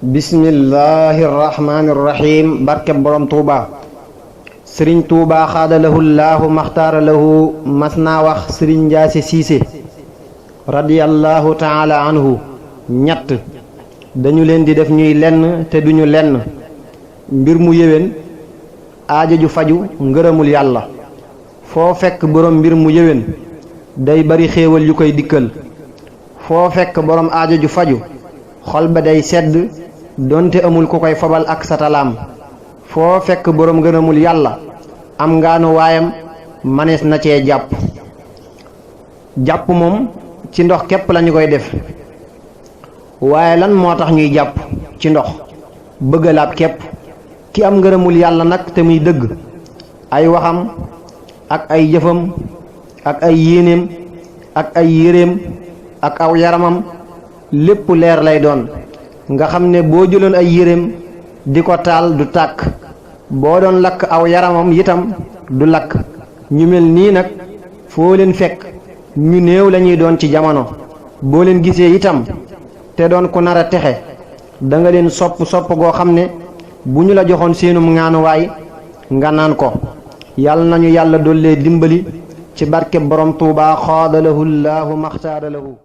bismillahi irrahmani irrahim barke borom tuuba sëriñ tuuba xaadalahu llaahu maxtaara lahu mas naa wax sëriñ njaase siise radiyallahu taala anhu ñett dañu leen di def ñuy lenn te duñu lenn mbir mu yéwén aajo ju faju ngërëmul yàlla foo fekk borom mbir mu yéwén day bari xéewal yu koy dikkal foo fekk borom aajo ju faju xol ba day sedd donte amul ku koy fabal ak satalaam foo fekk borom ngërëmul yàlla am ngaanu waayam manees na cee jàpp moom ci ndox képp lañu koy def waaye lan moo tax ñuy jàpp ci ndox bëgg laab képp ki am ngërëmul yàlla nag te muy dëgg ay waxam ak ay jëfam ak ay yéeneem ak ay yéreem ak aw yaramam lépp leer lay doon nga xam ne boo jëloon ay yéreem di ko taal du tàkk boo doon lakk aw yaramam itam du lakk ñu mel nii nag foo leen fekk ñu néew lañuy doon ci jamono boo leen gisee itam te doon ku nar a texe da nga leen sopp goo xam ne bu ñu la joxoon seenum ŋaanuwaay nga naan ko yàlla nañu yàlla dollee dimbali ci barke borom tuuba xaadalahu llaahu maxtaara lahu